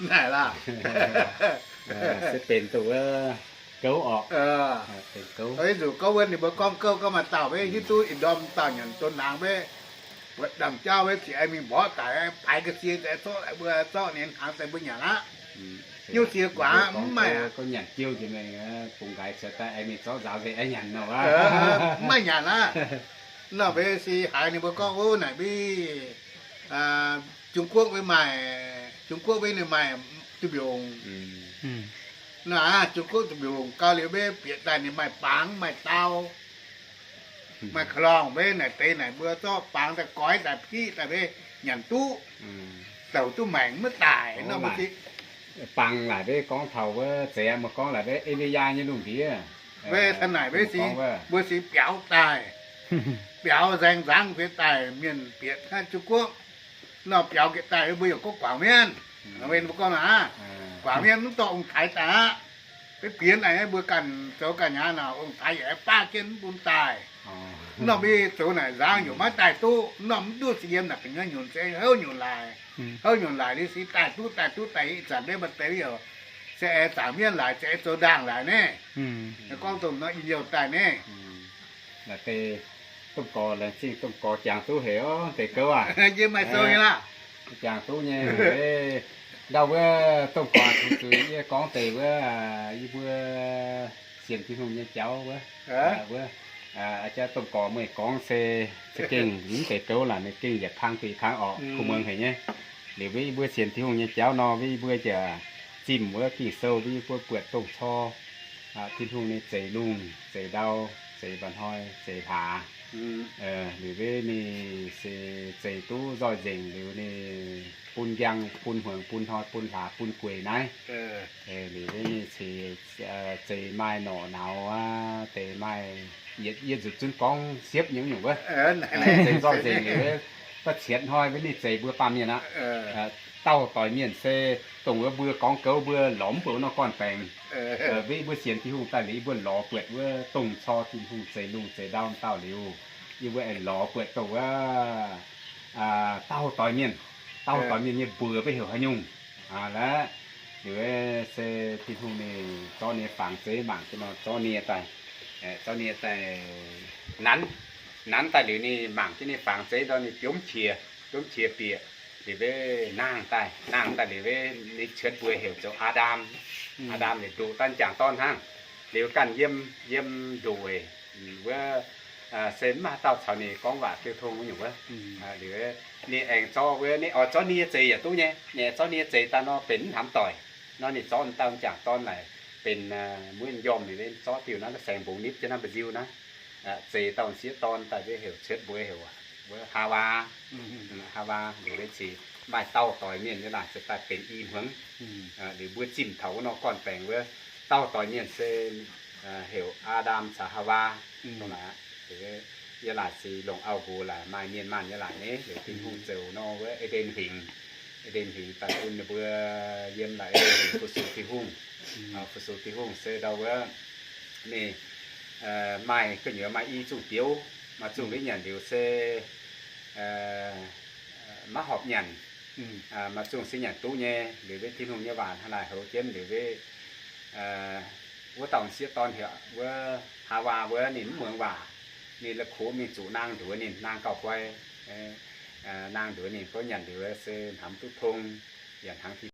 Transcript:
Naaic laah, se benx duqv wuov gouv orqc. Benx gouv. Nzuqc gouv wuov ninh mbuo gorngv gouv, gorngv maaih dauh maiv hiuv duqv, ih ndorm dauh nyanc don hnaangx maiv buatc ndamv jauv maiv ziqc, aengx mingh mborqv daic, paaix ga'sie daaih zorqv, mbuo zorqv ninh hnaangx daaih mbuo nyanc aqv. Nyungc sie guaax mv maaih aqv. Gorngv nyanc jiuv njiec mingh, bungx nqaix cuotv daaih aengx mingh zorqv nzaaux nzengc aengx nyanc nor aqv. Mv maaih nyanc aqv. Nor mbe si haiz ninh mbuo gorngv, ov, naaic mbiv Jung Guoqv maiv maaih, Jung Guoqv maiv ninh maaih duih mbiungc. Naaic Jung Guoqv duih mbiungc gau liuz maiv bieqc daaih ninh maaih bangx, maaih dau, maaih klorngh maiv naaic deix naaic mbuo zorqv bangx daaih goix daaih piqv daaih maiv nyanc duqv, douc duqv maengc maiv daic nor mbuo si. Bangx laaic maiv gorngv taux wuov zeiz, mbuo gorngv laaic maiv Aa^me^li^yaa nyei lungh ndiev. Maiv taux naaic maiv si, mbuo si biaux daaih, biaux nzaeng nzangv bieqc daaih mienh bieqc hnangv Jung Guoqv nor biaux bieqc daaih mbuo yaac gorngv guangc mienv. Mbuo gorngv naaic, guangc mienv mv dorh ong-taaix daaih aqv. Maiv bienx naaic mbuo ganh zoux ganh nyaah naaic ong-taaix yaac baav jienv mv bun daaih. Nor mbuo zoux naaic nzangv yaac maiv daaih duqv. Nor mv duqv se yiem naaic ga'naaiv nyunc se houv nyunc laaix, houv nyunc laaix liuz se daaih duqv daaih duqv daaih ih zanc maiv maaih deix youc se aengx zaangc mienv laaix, se aengx zoux ndaangh laaix naaiv. Gorngv dongh nor ih liouh daaih naaiv. Naaic deix domh gorx laengz zingh domh gorx jangx duqv heuc deix gouv aac. Yie maaih sou nyei laah. Jangx duqv nyei. Ndau wuov domh gorx kungx zuiz yie gorngv deix wuov, yie mbuo sienx Tin-Hungh nyei jauv wuov, wuov, jauv domh gorx meih gorngv se, se gengh mv deix gouv laaic, ninh gengh yietc kang duqv kang orqc, kuh muangx haic nyei. Liuz mbuo yie mbuo sienx Tin-Hungh nyei jauv nor, mbuo yie mbuo jaax zimh wuov Ging-Sou, mbuo yie mbuo buatc dongh corc Tin-Hungh ninh zeix lungh, zeix ndau, zeix mba'hnoi, zeix hlaax. Liuz mbuo ninh se zeix duqv nzoih nzengc liuz ninh bun njang, bun hmuangx, bun hnoi, bun hlaax, bun gueic naaiv. Liuz mbuo ninh ceix, zeix maaih norqc nauz aqv, deix maaih, yie nzunc zunv gorngv siepv nyei nyungc wuov. Zeix nzoih nzengc liuz, da'cietv hnoi mbuo ninh zeix mbuo baamh mienh aqv. Dauh doix mienh se dongh wuov mbuo gorngv gouv mbuo lorz mv buatc nor gorn-baengx. Mbuo, mbuo sienx Tin-Hungh daaih liuz, yie mbuo lorz buatc wuov dongh corc Tin-Hungh zeix lungh zeix ndau dauh liuz, yie mbuo aengx lorz buatc dongh wuov dauh doix mienh, dauh doix mienh nyei mbuox mbuo heuc haaix nyungc aqv. Liuz se Tin-Hungh ninh zorqv ninh nyei fangx zeiv mangc jienv nor, zorqv nie daaih, zorqv nie daaih nanv, nanv daaih liuz ninh mangc jienv ninh fangx zeiv nor ninh biomv qiex, biomv qiex bieqc. Liuz mbuo nangh daaih, nangh daaih liuz mbuo ninh cuotv mbuox heuc zoux Aa^ndam. Aa^ndam liuz ndoqc daaih m'jangc dorn hnangv. Liuz ganh yiem, yiem ndoqc weic wuov se mv maaih dauh caux ninh gorngv waac jiu tong wuov nyungc wuov. Liuz ninh aengx zorqv wuov, ninh oix zorqv nie zeix yaac duqv nyei. Ninh zorqv nie zeix daaih nor benx mv hnamv doic. Nor ninh zorqv dauh m'jangc dorn naaic benx mueiz m'njormh, ninh zorqv diuh naaiv saeng-mbungx nipv jienv naaiv mba'nziu naaiv, zeix dauh sieqv dorn daaih mbuo heuc cuotv mbuox heuc wuov Haawaa. Haawaa liuz mbuo cingx maaih dauh doix mienh nyei laaic se daaih benx i hmuangx. Liuz mbuo zimh taux wuov nor gorn-baengx wuov, dauh doix mienh se heuc Aa^ndam caux Haawaa. Yie laaic se longc auv-nqox laaic maaih mienh maanh nyei laaic nyei. Liuz Tin-Hungh zoux nor wuov E^nden Huingx, E^nden Huingx daaih bun ninh mbuo yiem laaic E^nden Huingx fu-sux Tin-Hungh. Fu-sux Tin-Hungh se ndau wuov ninh maaih gu'nyuoz maaih i zungh biouv, maaih zungh liuz nyanc liuz se maiv horpc nyanc. Maaih zungh se nyanc duqv nyei. Liuz mbuo Tin-Hungh nyei waac hnangv naaic houx jienv liuz mbuo wuov dauh sieqv dorn heuc wuov Haawaa wuov ninh mv muangx waac. Ninh la'kuqv mingh zuqc naang nduov ninh, naang gauh guai. Naang nduov ninh gorngv nyanc liuz se hnamv duqv tong, yaac hnangv Tin